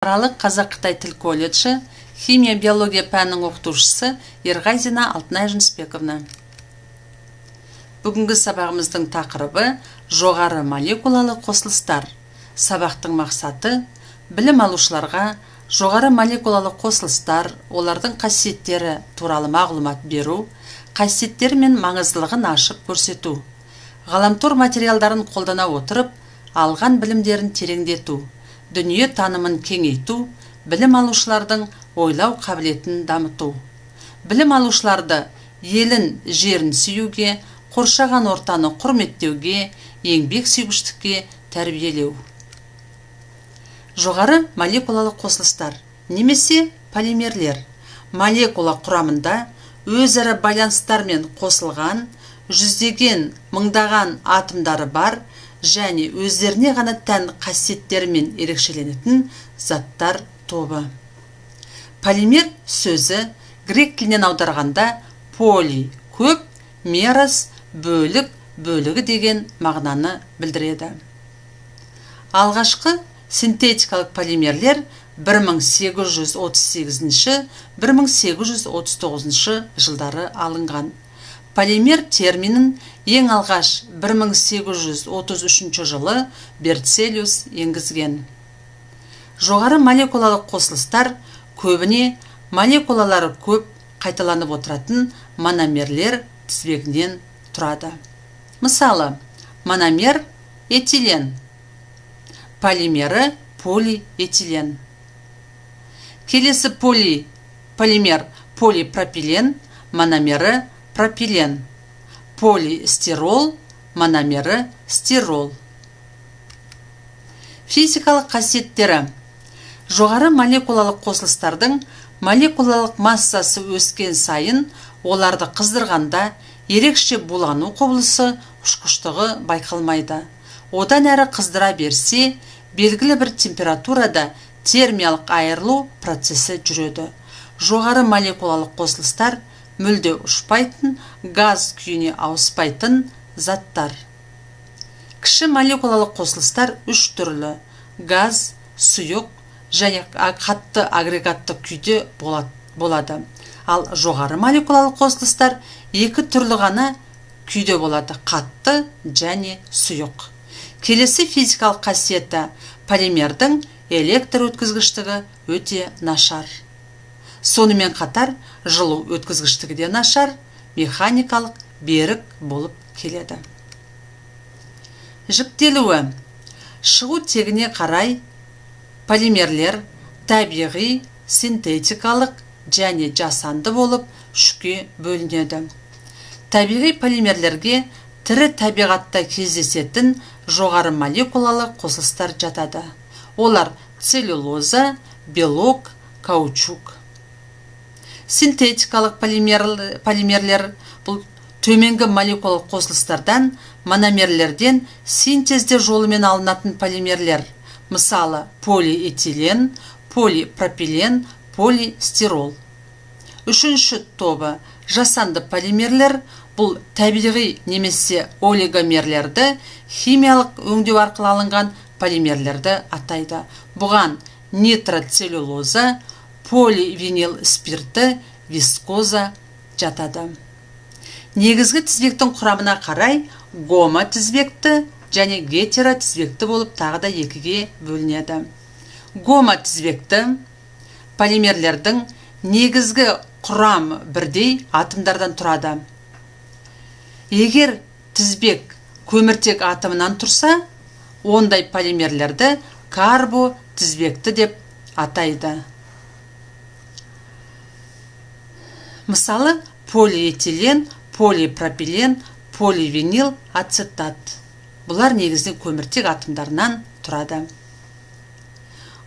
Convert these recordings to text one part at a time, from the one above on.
Аралық қазақ-қытай тіл колледжі химия биология пәнінің оқытушысы Ерғазина Алтынай Жүнісбековна. Бүгінгі сабағымыздың тақырыбы жоғары молекулалы қосылыстар. Сабақтың мақсаты білім алушыларға жоғары молекулалы қосылыстар, олардың қасиеттері туралы мағлұмат беру, қасиеттері мен маңыздылығын ашып көрсету, ғаламтор материалдарын қолдана отырып, алған білімдерін тереңдету, дүние танымын кеңейту, білім алушылардың ойлау қабілетін дамыту. Білім алушыларды елін, жерін сүюге, қоршаған ортаны құрметтеуге, еңбек сүйгіштікке тәрбиелеу. Жоғары молекулалы қосылыстар немесе полимерлер молекула құрамында өзара байланыстармен қосылған жүздеген, мыңдаған атомдары бар және өздеріне ғана тән қасиеттерімен ерекшеленетін заттар тобы. Полимер сөзі грек тілінен аударғанда поли көп, мерос бөлік, бөлігі деген мағынаны білдіреді. Алғашқы синтетикалық полимерлер 1838-1839 жылдары алынған. Полимер терминін ең алғаш 1833 жылы Берцелиус енгізген. Жоғары молекулалық қосылыстар көбіне молекулалары көп қайталанып отыратын мономерлер тізбегінен тұрады. Мысалы, мономер этилен, полимері полиэтилен. Келесі полимер полипропилен, мономері пропилен. Полистирол, мономері стирол. Физикалық қасиеттері. Жоғары молекулалық қосылыстардың молекулалық массасы өскен сайын оларды қыздырғанда ерекше булану құбылысы, ұшқыштығы байқалмайды. Одан әрі қыздыра берсе, белгілі бір температурада термиялық айырылу процесі жүреді. Жоғары молекулалық қосылыстар мүлде ұшпайтын, газ күйіне ауыспайтын заттар. Кіші молекулалық қосылыстар үш түрлі: газ, сұйық және қатты агрегатты күйде болады. Ал жоғары молекулалық қосылыстар екі түрлі ғана күйде болады: қатты және сұйық. Келесі физикалық қасиеті полимердің электр өткізгіштігі өте нашар. Сонымен қатар жылу өткізгіштігі де нашар, механикалық берік болып келеді. Жіктелуі. Шығу тегіне қарай полимерлер табиғи, синтетикалық және жасанды болып үшке бөлінеді. Табиғи полимерлерге тірі табиғатта кездесетін жоғары молекулалы қосылыстар жатады. Олар целлюлоза, белок, каучук. Синтетикалық полимерлер бұл төменгі молекулалық қосылыстардан, мономерлерден синтезде жолымен алынатын полимерлер. Мысалы, полиэтилен, полипропилен, полистирол. Үшінші тобы жасанды полимерлер бұл табиғи немесе олигомерлерді химиялық өңдеу арқылы алынған полимерлерді атайды. Бұған нитроцеллюлоза, поливинил спирті, вискоза жатады. Негізгі тізбектің құрамына қарай гомотізбекті және гетеротізбекті болып тағы да екіге бөлінеді. Гомотізбекті полимерлердің негізгі құрам бірдей атомдардан тұрады. Егер тізбек көміртек атомынан тұрса, ондай полимерлерді карботізбекті деп атайды. Мысалы, полиэтилен, полипропилен, поливинил ацетат. Бұлар негізінен көміртек атомдарынан тұрады.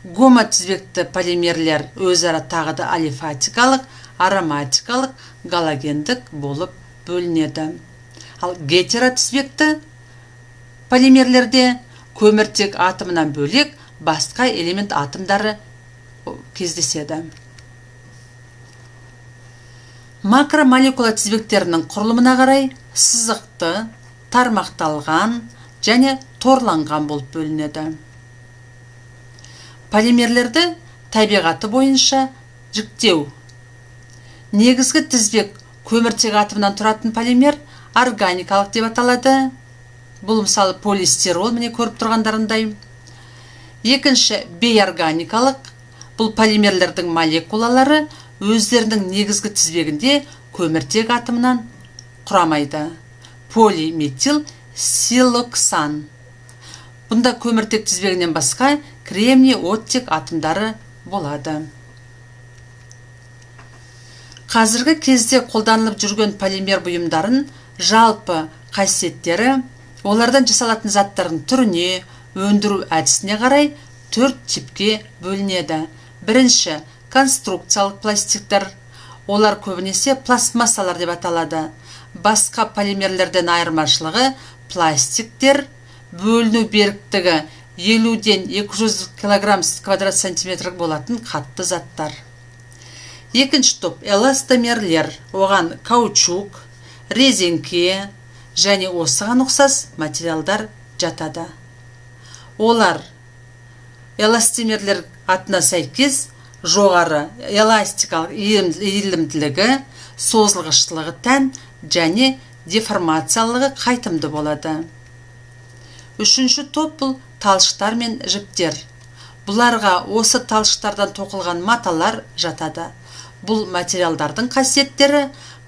Гомотізбекті полимерлер өзара тағы да алифатикалық, ароматикалық, галогендік болып бөлінеді. Ал гетеротізбекті полимерлерде көміртек атомынан бөлек басқа элемент атомдары кездеседі. Макромолекула тізбектерінің құрылымына қарай сызықты, тармақталған және торланған болып бөлінеді. Полимерлерді Табиғаты бойынша жіктеу. Негізгі тізбек көміртек атомынан тұратын полимер органикалық деп аталады. Бұл мысалы полистирол, міне көріп тұрғандарындай. Екінші бейорганикалық. Бұл полимерлердің молекулалары өздерінің негізгі тізбегінде көміртек атомынан құрамайды. Полиметил силоксан. Бұнда көміртек тізбегінен басқа кремний, оттек атомдары болады. Қазіргі кезде қолданылып жүрген полимер бұйымдарын жалпы қасиеттері олардан жасалатын заттардың түріне, өндіру әдісіне қарай 4 типке бөлінеді. Бірінші, конструкциялық пластиктер. Олар көбінесе пластмассалар деп аталады. Басқа полимерлерден айырмашылығы пластиктер бөліну беріктігі 50-ден 200 килограмм квадрат сантиметр болатын қатты заттар. Екінші топ эластомерлер. Оған каучук, резеңке және осыған ұқсас материалдар жатады. Олар эластомерлер атына сәйкес жоғары эластикалық иілімділігі, созылғыштылығы тән және деформациялығы қайтымды болады. Үшінші топ бұл талшықтар мен жіптер. Бұларға осы талшықтардан тоқылған маталар жатады. Бұл материалдардың қасиеттері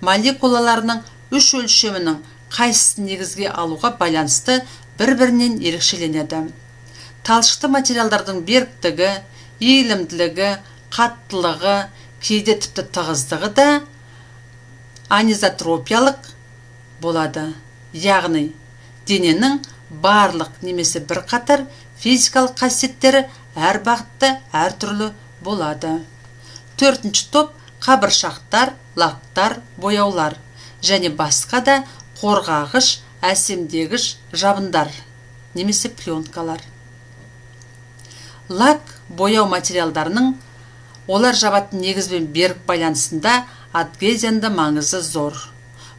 молекулаларының үш өлшемінің қайсысын негізге алуға байланысты бір-бірінен ерекшеленеді. Талшықты материалдардың беріктігі, иілімділігі, қаттылығы, кейде тіпті тығыздығы да анизотропиялық болады. Яғни дененің барлық немесе бірқатар физикалық қасиеттері әр бағытта әртүрлі болады. Төртінші топ қабыршақтар, лактар, бояулар және басқа да қорғағыш, әсемдегіш жабындар немесе пленкалар. Лак бояу материалдарының олар жабатын негізбен берік байланысында адгезияның маңызы зор.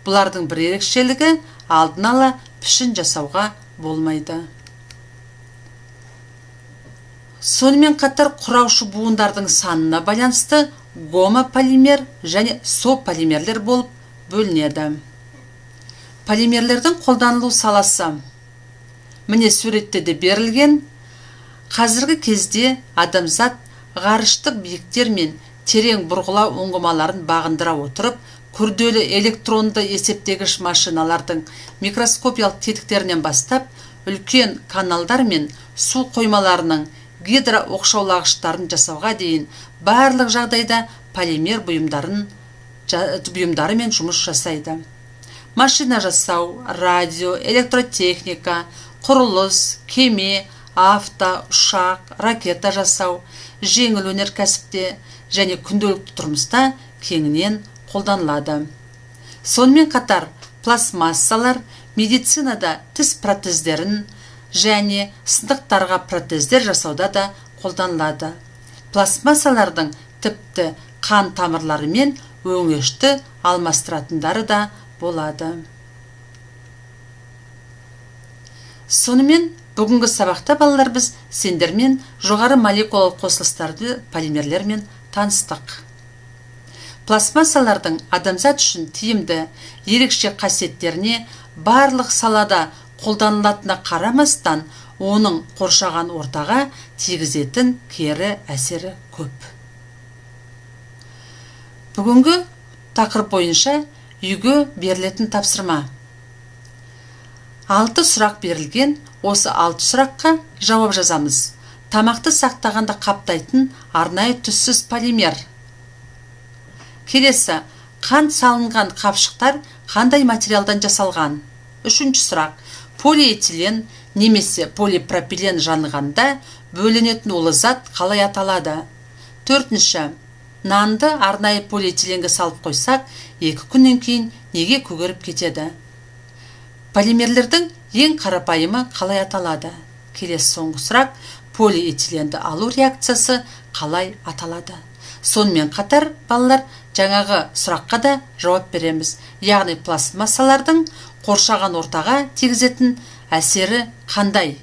Бұлардың бір ерекшелігі алдын ала пішін жасауға болмайды. Сонымен қатар құраушы буындардың санына байланысты гомополимер және сополимерлер болып бөлінеді. Полимерлердің қолданылу саласы міне суретте де берілген. Қазіргі кезде адамзат ғарыштық биіктер мен терең бұрғылау ұңғымаларын бағындыра отырып, күрделі электронды есептегіш машиналардың микроскопиялық тетіктерінен бастап, үлкен каналдар мен су қоймаларының гидрооқшаулағыштарын жасауға дейін барлық жағдайда полимер бұйымдарымен жұмыс жасайды. Машина жасау, радио, электротехника, құрылыс, кеме, авто, ұшақ, ракета жасау, жеңіл өнеркәсіпте және күнделікті тұрмыста кеңінен қолданылады. Сонымен қатар пластмассалар медицинада тіс протездерін және сынықтарға протездер жасауда да қолданылады. Пластмассалардың тіпті қан тамырлары мен өңешті алмастыратындары да болады. Сонымен бүгінгі сабақта балалар біз сендермен жоғары молекулалық қосылыстарды полимерлермен таныстық. Пластмассалардың адамзат үшін тиімді ерекше қасиеттеріне барлық салада қолданылатынына қарамастан, оның қоршаған ортаға тигізетін кері әсері көп. Бүгінгі тақырып бойынша үйге берілетін тапсырма. 6 сұрақ берілген, осы 6 сұраққа жауап жазамыз. Тамақты сақтағанда қаптайтын арнайы түссіз полимер. Келесі, қант салынған қапшықтар қандай материалдан жасалған? Үшінші сұрақ, полиэтилен немесе полипропилен жанғанда бөлінетін улы зат қалай аталады? Төртінші, нанды арнайы полиэтиленге салып қойсақ, 2 күннен кейін неге көгеріп кетеді? Полимерлердің ең қарапайымы қалай аталады? Келесі соңғы сұрақ, полиэтиленді алу реакциясы қалай аталады? Сонымен қатар, балалар, жаңағы сұраққа да жауап береміз. Яғни пластмассалардың қоршаған ортаға тигізетін әсері қандай?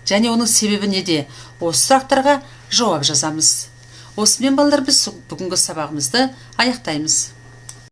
Және оның себебі неде? Осы сұрақтарға жауап жазамыз. Осымен, балалар, біз бүгінгі сабағымызды аяқтаймыз.